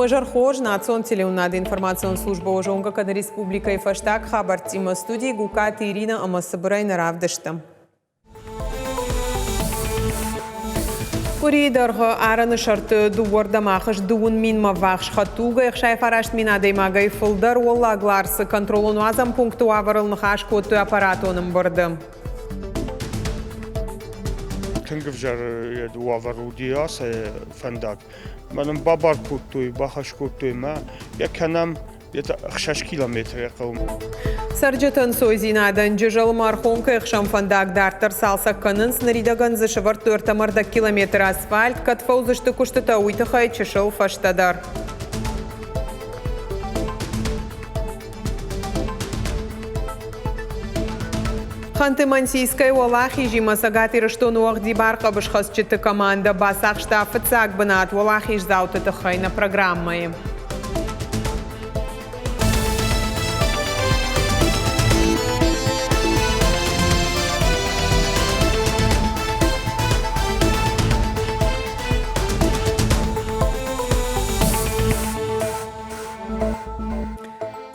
Уӕ зӕр хорз, национ телеуынынады информацион службӕ уӕ зонгӕ кӕны республикӕйы фӕстаг хабӕрттимӕ. Студийы Гукаты Иринӕ ӕмӕ цыбырӕй нӕ равдысты. Къуырийы дӕргъы арӕны сӕрты дыууӕрдӕм ахызт дыууын минмӕ ввахс хӕдтулгӕ 69 мин адӕймагӕй фылдӕр Уӕллаг Ларсы контролон-уадзӕн пункты уавӕрыл ныхас кодтой аппаратон ӕмбырды. Тынг ӕвзӕр уавӕр уыди ацы фӕндаг. Мӕ нын бабар кодтой, бахӕс кодтой мӕ йӕ кӕнӕм это 6 километры хъӕу. Цӕрджыты ӕнцойдзинадӕн Джызӕлмӕ Архонкӕйы хсӕн фӕндаг дарддӕр цалцӕг кӕнынц. Ныридӕгӕн дзы сӕвӕрдтой ӕртӕ километры асфальт. Кӕд фӕуыдзысты куыстытӕ, уый тыххӕй чысыл фӕстӕдӕр. Ханты-Мансийскӕй уӕлахизимӕ Цӕгат Ирыстоны уӕгъдибар хъӕбысхӕцджыты командӕ бацахста фыццаг бынат уӕлахиздзауты тыххӕй нӕ программӕйы.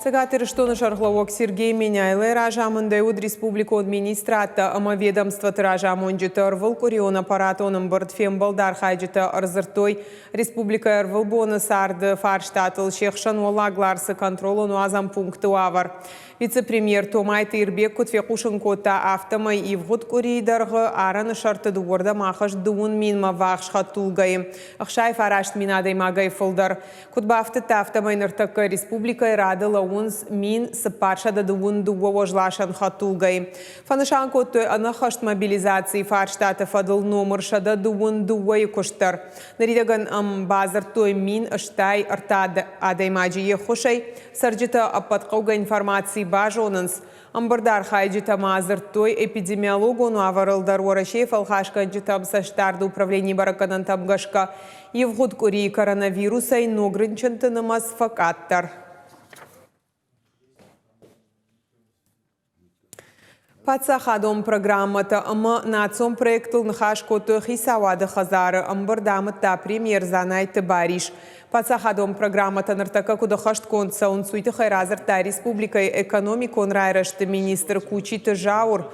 Цӕгат Ирыстоны сӕргълӕууӕг Сергей Меняйлойы разамындӕй уыд республикон министрадтӕ ӕмӕ ведомствоты разамонджыты ӕрвылкъуырион аппаратон ӕмбырд. Фембӕлды архайджытӕ ӕрдзырдтой республикӕйы ӕрвылбоны царды фарстатыл, се хсӕн Уӕллаг Ларсы контролон-уадзӕн пункты уавӕр. Вице-премьер Томайты Ирбег куыд фехъусын кодта, афтӕмӕй ивгъуыд къуырийы дӕргъы арӕны сӕрты дыууӕрдӕм ахызт дыууын минмӕ ввахс хӕдтулгӕйы, 69 мин адӕймагӕй фылдӕр. Куыд бафтыдта, афтӕмӕй ныртӕккӕ республикӕйы рады лӕууынц 1432 уӕзласӕн хӕдтулгӕйы. Фӕнысан кодтой ӕнӕххӕст мобилизацийы фарстаты фӕдыл номыр 122-йы куыст дӕр. Ныридӕгӕн ӕм бадзырдтой 1083 адӕймаджы йе ххуысӕй. Цӕрджытӕ ӕппӕт хъӕугӕ информаци базонынц. Ӕмбырды архайджытӕ ма дзырдтой эпидемиологон уавӕрыл дӕр Уӕрӕсейы фӕлхасгӕнджытӕм цӕстдарды управленийы бӕрӕггӕнӕнтӕм гӕсгӕ ивгъуыд къуырийы коронавирусӕй ног рынчынты нымӕц фӕкъаддӕр. Паддзахадон программӕтӕ ӕмӕ национ проекттыл ныхас кодтой Хицауады хӕдзары. Ӕмбырд амыдта премьер Дзанайты Барис. Паддзахадон программӕтӕ ныртӕккӕ куыд ӕххӕстгонд цӕуынц, уый тыххӕй радзырдта республикӕйы экономикон райрӕзты министр Кучиты Зауыр.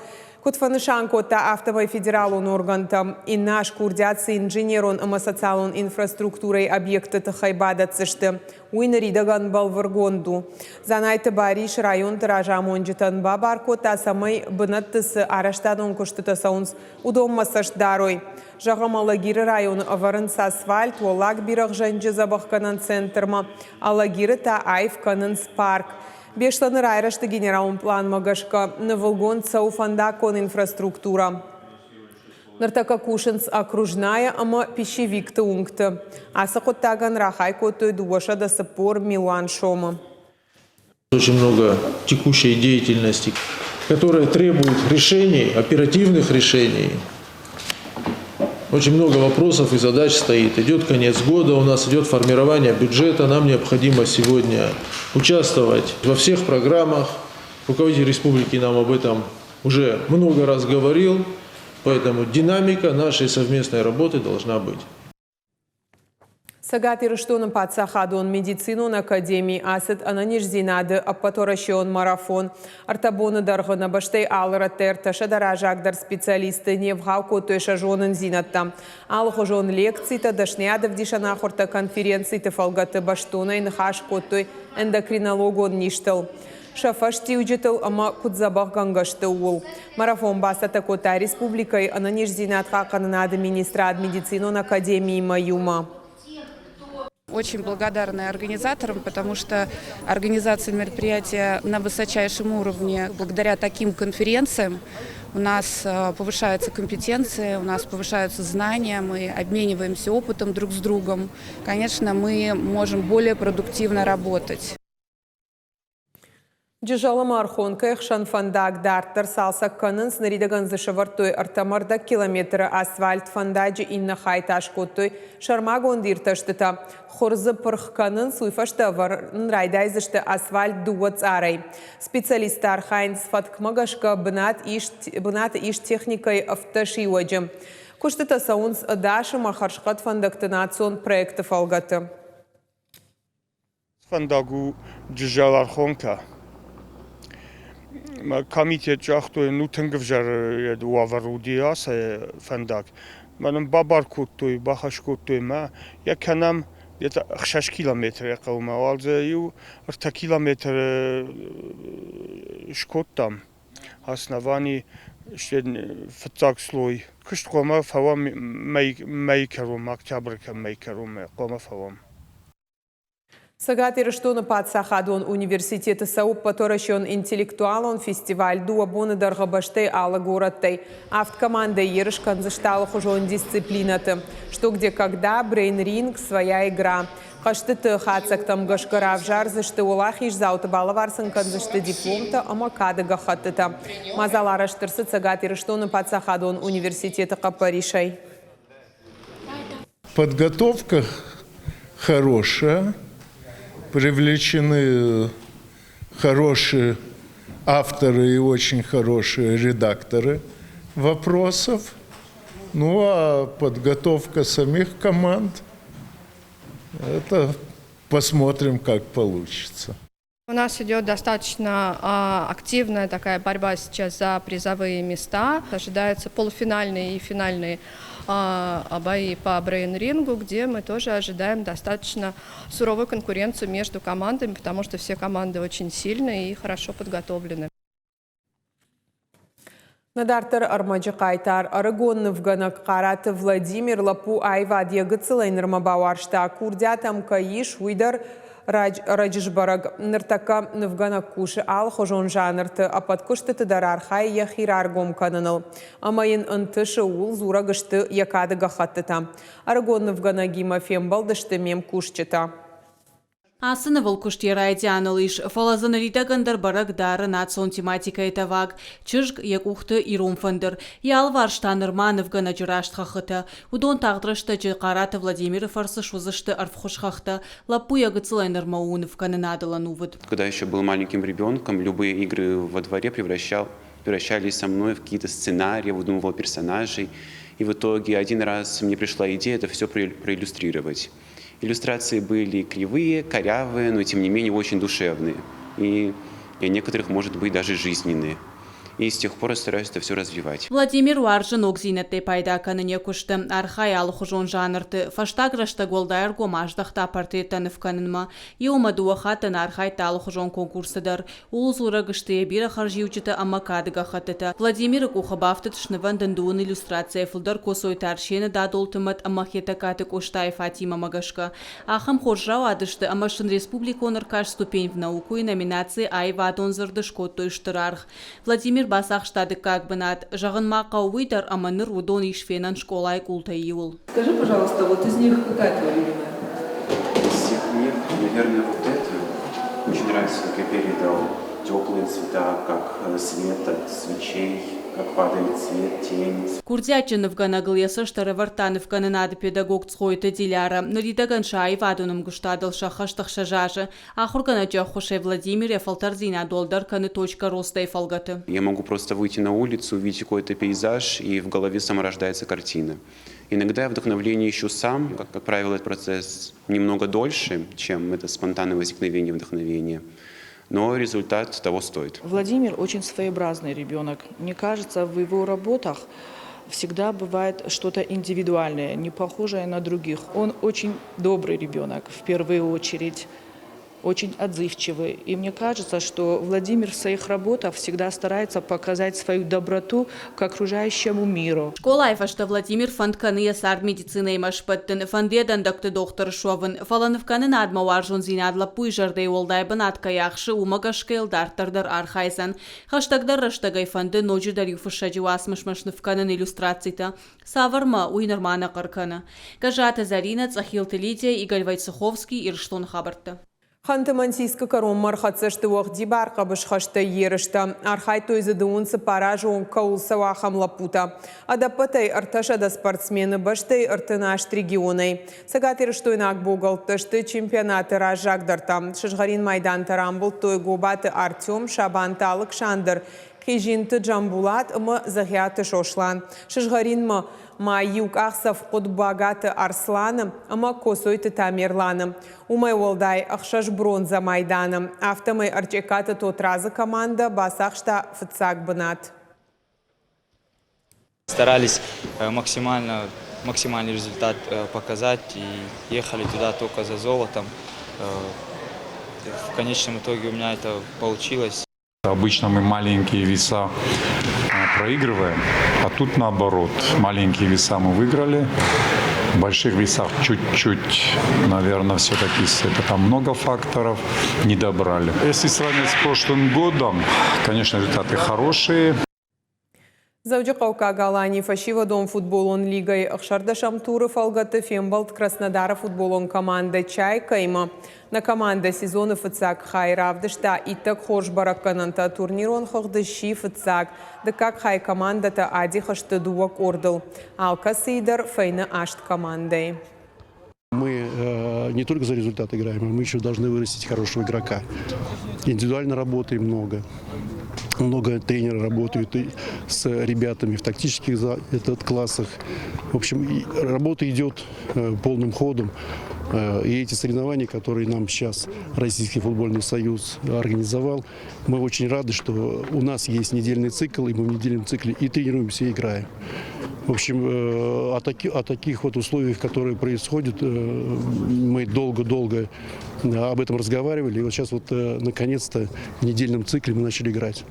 Куыд фӕнысан кодта, афтӕмӕй федералон органтӕм иннӕ аз курдиат цы инженерон ӕмӕ социалон инфраструктурӕйы объектты тыххӕй бадӕтдзысты, уый ныридӕгӕн бӕлвыргонд у. Дзанайты Барис районты разамонджытӕн бабар кодта, цӕмӕй бынӕтты цы арӕзтадон куыстытӕ цӕуынц, уыдонмӕ цӕст дарой. Зӕгъӕм, Алагиры районы ӕвӕрынц асфальт, Уӕллаг Бирӕгъзӕнджы дзӕбӕхгӕнӕн центрмӕ, Алагиры та аив кӕнынц парк. Беслӕны райрӕзты генералон пъланмӕ гӕсгӕ нывылгонд цӕуы фӕндаггон инфраструктурӕ. Ныртӕккӕ кусынц Окружная ӕмӕ Пищевикты уынгты. Ацы хъуыддагӕн рахай кодтой 240 милуан сомы. Очень много текущей деятельности, которая требует решений, оперативных решений. Очень много вопросов и задач стоит. Идет конец года, у нас идет формирование бюджета. Нам необходимо сегодня участвовать во всех программах. Руководитель республики нам об этом уже много раз говорил. Поэтому динамика нашей совместной работы должна быть. Цӕгат Ирыстоны паддзахадон медицинон академийы ацыд ӕнӕниздзинады ӕппӕтуӕрӕсеон марафон. Ӕртӕ боны дӕргъы нӕ бӕстӕйы алы рӕттӕй ӕртӕсӕдӕ раззагдӕр специалистты не вгъау кодтой сӕ зонындзинӕдтӕ. Алыхуызон лекцитӕ, дӕсныйадӕвдисӕн ахуыртӕ, конференциты фӕлгӕты бӕстонӕй ныхас кодтой эндокринологон низтыл. сӕ фӕстиуджытыл ӕмӕ куыд дзӕбӕхгӕнгӕ сты, ууыл. Марафон бацӕттӕ кодта республикӕйы ӕнӕниздзинад хъахъхъӕнынады министрад медицинон академиимӕ иумӕ. Очень благодарны организаторам, потому что организация мероприятия на высочайшем уровне. Благодаря таким конференциям у нас повышается компетенция, у нас повышаются знания, мы обмениваемся опытом друг с другом. Конечно, мы можем более продуктивно работать. Джызӕлы Мархонкӕйы хсӕн фӕндаг дарддӕр цалцӕг кӕнынц. Ныридӕгӕн дзы сӕвӕрдтой ӕртӕ километры асфальт. Фӕндаджы иннӕ хай та скодтой сӕрмагонд иртӕстытӕ. Хуыр дзы пырх кӕнынц, уый фӕстӕ ӕвӕрын райдайдзысты асфальт дыууӕ цъарӕй. Специалисттӕ архайынц фӕткмӕ гӕсгӕ бынаты ис техникӕйы 17 иуӕджы. Куыстытӕ цӕуынц ӕдас ӕмӕ хӕрзхъӕд фӕндӕгты национ проекты фӕлгӕты. Фӕндаг у Джызӕл-Архонкӕ. Комитет загътой, ну тынг ӕвзӕр уавӕр уыди ацы фӕндаг. Мӕ нын бабар кодтой, бахӕс кодтой мӕ йӕ кӕнӕм где-то 6 километры хъӕумӕ, уал дзы иу 3 километры скодтам. Основани фыццаг слой. Куыст хъуамӕ фӕуӕм мӕйы кӕронмӕ, октябры мӕйы кӕронмӕ хъуамӕ фӕуӕм. Цӕгат Ирыстоны паддзахадон университеты цӕуы ӕппӕтуӕрӕсеон интеллектуалон фестиваль дыууӕ боны дӕргъы бӕстӕйы алы горӕттӕй. Авд командӕйы ерыс кӕндзысты алыхуызон дисциплинӕты. Что где когда, брейн-ринг, своя игра. Хъӕзтыты хатдзӕгтӕм гӕсгӕ равзардзысты уӕлахиздзауты, балӕвар сын кӕндзысты дипломтӕ ӕмӕ кады гӕххӕттытӕ. Мадзал арӕзт ӕрцыд Цӕгат Ирыстоны паддзахадон университеты хъӕппӕрисӕй. Подготовка хорошая, привлечены хорошие авторы и очень хорошие редакторы вопросов. Ну а подготовка самих команд, это посмотрим, как получится. У нас идет достаточно активная такая борьба сейчас за призовые места. Ожидаются полуфинальные и финальные бои по брейн-рингу, где мы тоже ожидаем достаточно суровую конкуренцию между командами, потому что все команды очень сильные и хорошо подготовлены. Нӕ дарддӕр ӕрмӕджы хъайтар ӕрыгон нывгӕнӕг Хъараты Владимир лӕппу аивад йӕ гыццылӕй нырмӕ бауарзта. Курдиат ӕм кӕй ис, уый дӕр ӕрӕджы сбӕрӕг. Ныртӕккӕ нывгӕнӕг кусы алыхуызон жанрты, ӕппӕт куыстыты дӕр архайы йӕхи раргом кӕныныл. Ӕмӕ йын ӕнтысы, ууыл дзурӕг сты йӕ кады гӕххӕттытӕ. Ӕрыгон нывгӕнӕгимӕ фембӕлдысты ме мкусджытӕ. Ацы нывыл куыст йӕ райдианыл ис, фӕлӕ дзы ныридӕгӕн дӕр бӕрӕг дары национ тематикӕйы тӕваг. Чызг, йӕ къухты ирон фӕндыр. Йӕ алыварс та нырма нывгӕнӕджы раст хӕххытӕ. Уыдон тагъд рӕстӕджы Хъараты Владимиры фӕрцы суыдзысты ӕрвхуыз хӕхтӕ. Лӕппу йӕ гыццылӕй нырмӕ у нывкӕнынадыл ӕнувыд. Когда еще был маленьким ребенком, любые игры во дворе превращал, превращались со мной в какие-то сценарии, выдумывал персонажей. И в итоге один раз мне пришла идея это все проиллюстрировать. Иллюстрации были кривые, корявые, но тем не менее очень душевные. И для некоторых, может быть, даже жизненные. И с тех пор я стараюсь это все развивать. Владимир уарзы ногдзинӕдтӕй пайда кӕнын йӕ куысты, архайы алыхуызон жанрты. Фӕстаг рӕстӕг уӕлдай ӕргом аздӕхта портреттӕ ныв кӕнынмӕ. Иу ӕмӕ дыууӕ хатты нӕ архайдта алыхуызон конкурсты дӕр. Ууыл дзурӕг сты йӕ бирӕ хӕрзиуджытӕ ӕмӕ кады гӕххӕттытӕ. Владимиры къухы бафтыд снывӕндын дыууын иллюстрацийӕ фылдӕр Коцойты Арсены Дадолты мӕт ӕмӕ Хетӕгкаты Къостайы Фатимӕмӕ гӕсгӕ. Ахӕм хорз рауадысты ӕмӕ сын республикон ӕркаст Ступень в науку-йы номинацийы аивадон дзырды скодтой стыр аргъ. Владимир бацахста дыккаг бынат. Зӕгъын ма хъӕуы уый дӕр, ӕмӕ ныр уыдон ис фенӕн скъолайы къултӕй иуыл. Скажи, пожалуйста, вот из них какая твоя любимая? Из всех них, наверное, вот это. Очень нравится, как я передал теплые цвета, как свет от свечей, как падает свет, тень. Курдиатджын нывгӕнӕгыл йӕ цӕст ӕрӕвӕрдта нывкӕнынады педагог Цгъойты Диляра. Ныридӕгӕн сӕ аивадон ӕмгуыстадыл сӕххӕст ӕхсӕз азы. Ахуыргӕнӕджы ӕххуысӕй Владимир йӕ фӕлтӕрддзинад уӕлдӕр кӕны точка роста-йы фӕлгӕты. Я могу просто выйти на улицу, увидеть какой-то пейзаж, и в голове сама рождается картина. Иногда я вдохновление ищу сам. Как, как правило, этот процесс немного дольше, чем это спонтанное возникновение вдохновения. Но результат того стоит. Владимир очень своеобразный ребенок. Мне кажется, в его работах всегда бывает что-то индивидуальное, не похожее на других. Он очень добрый ребенок, в первую очередь очень отзывчивый. И мне кажется, что Владимир в своих работах всегда старается показать свою доброту к окружающему миру. Скъолайы фӕстӕ Владимир фӕнд кӕны йӕ цард медицинӕимӕ сбӕттын, фӕнды йӕ дӕндӕгты дохтыр суӕвын. Фӕлӕ нывкӕнынадмӕ уарзондзинад лӕппуйы зӕрдӕйы уӕлдай бынат кӕй ахсы, уымӕ гӕсгӕ йыл дарддӕр дӕр архайдзӕн. Хӕстӕгдӕр рӕстӕгӕй фӕнды ноджыдӕр иу фыссӕджы уацмысмӕ сныв кӕнын иллюстрацитӕ. Цавӕрмӕ, уый нырма нӕ хъӕр кӕны. Гӕззаты Зӕринӕ, Цъӕхилты Лидия, Игорь Войцеховский, Ирыстоны хабӕрттӕ. Ханты-Мансийскы кӕронмӕ ӕрхӕццӕ сты уӕгъдибар хъӕбысхӕстӕй ерыстӕ. Архайдтой дзы дыууын цыппар азы онг кӕуыл цӕуы, ахӕм лӕппутӕ. Ӕдӕппӕтӕй 300 спортсмены бӕстӕйы 38 регионӕй. Цӕгатирыстойнаг богӕлттӕ сты чемпионаты раззагдӕртӕ. Сызгъӕрин майдантӕ рамбылдтой Гобаты Артем, Сабанты Алыксандр, Хизинты Джамбулат ӕмӕ Дзӕгъиаты Сослан. Сызгъӕринмӕ ма иу къахдзӕф хъуыд Багаты Арсланы ӕмӕ Коцойты Тамерланы. Уымӕй уӕлдай ӕхсӕз бронзӕ майданы. Афтӕмӕй Ӕрчъеккаты Тотрадзы командӕ бацахста фыццаг бынат. Старались максимально, максимальный результат показать и ехали туда только за золотом. В конечном итоге у меня это получилось. Обычно мы маленькие веса проигрываем, а тут наоборот. Маленькие веса мы выиграли, в больших весах чуть-чуть, наверное, все-таки это там много факторов, не добрали. Если сравнивать с прошлым годом, конечно, результаты хорошие. Дзӕуджыхъӕуккаг Алани фӕсивӕдон футболон лигӕйы ӕхсӕрдӕсӕм туры фӕлгӕтты фембӕлд Краснодары футболон командӕ Чайка-имӕ. Нӕ командӕ сезоны фыццаг хай равдыста иттӕг хорз бӕрӕггӕнӕнтӕ. Турнирон хыгъды сси фыццаг. Дыккаг хай командӕтӕ адих сты дыууӕ къордыл. Алкӕцыйы дӕр фӕйнӕ аст командӕйы. Мы не только за результат играем, мы еще должны вырастить хорошего игрока. Индивидуально работаем много. Много тренеров работают с ребятами в тактических этот, классах. В общем, работа идет полным ходом. И эти соревнования, которые нам сейчас Российский футбольный союз организовал, мы очень рады, что у нас есть недельный цикл, и мы в недельном цикле и тренируемся, и играем. В общем, о таких вот условиях, которые происходят, мы долго-долго об этом разговаривали. И вот сейчас вот наконец-то в недельном цикле мы начали играть.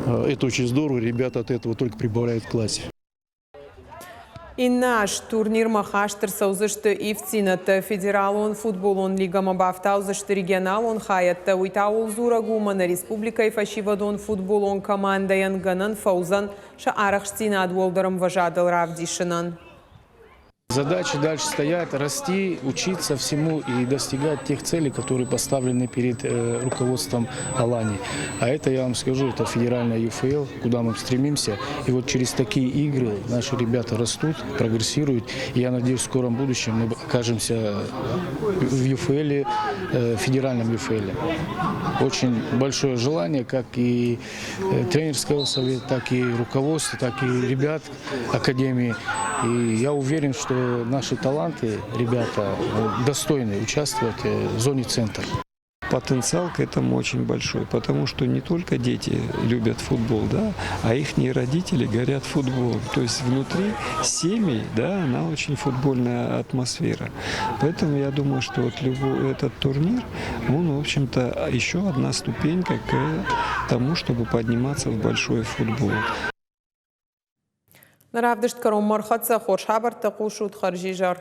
Это очень здорово, ребята от этого только прибавляют в классе. Иннӕ аз турнирмӕ хаст ӕрцӕудзысты ивддзинӕдтӕ. Федералон футболон лигӕмӕ бафтаудзысты регионалон хайӕдтӕ. Уый та ууыл дзурӕг у, ӕмӕ нӕ республикӕйы фӕсивӕдон футболон командӕйӕн гӕнӕн фӕуыдзӕн сӕ арӕхстдзинад уӕлдӕр ӕмвӕзадыл равдисынӕн. Задачи дальше стоят расти, учиться всему и достигать тех целей, которые поставлены перед руководством Алании. А это, я вам скажу, это федеральная ЮФЛ, куда мы стремимся. И вот через такие игры наши ребята растут, прогрессируют. И я надеюсь, в скором будущем мы окажемся в ЮФЛ, федеральном ЮФЛ. Очень большое желание, как и тренерского совета, так и руководства, так и ребят Академии. И я уверен, что наши таланты, ребята, достойны участвовать в зоне центр. Потенциал к этому очень большой, потому что не только дети любят футбол, да, а их родители горят футболом. То есть внутри семей, да, она очень футбольная атмосфера. Поэтому я думаю, что вот любой этот турнир, он, в общем-то, еще одна ступенька к тому, чтобы подниматься в большой футбол. Нӕ равдыст кӕронмӕ ӕрхӕццӕ хорз хабӕрттӕ хъусут хӕрзизӕр.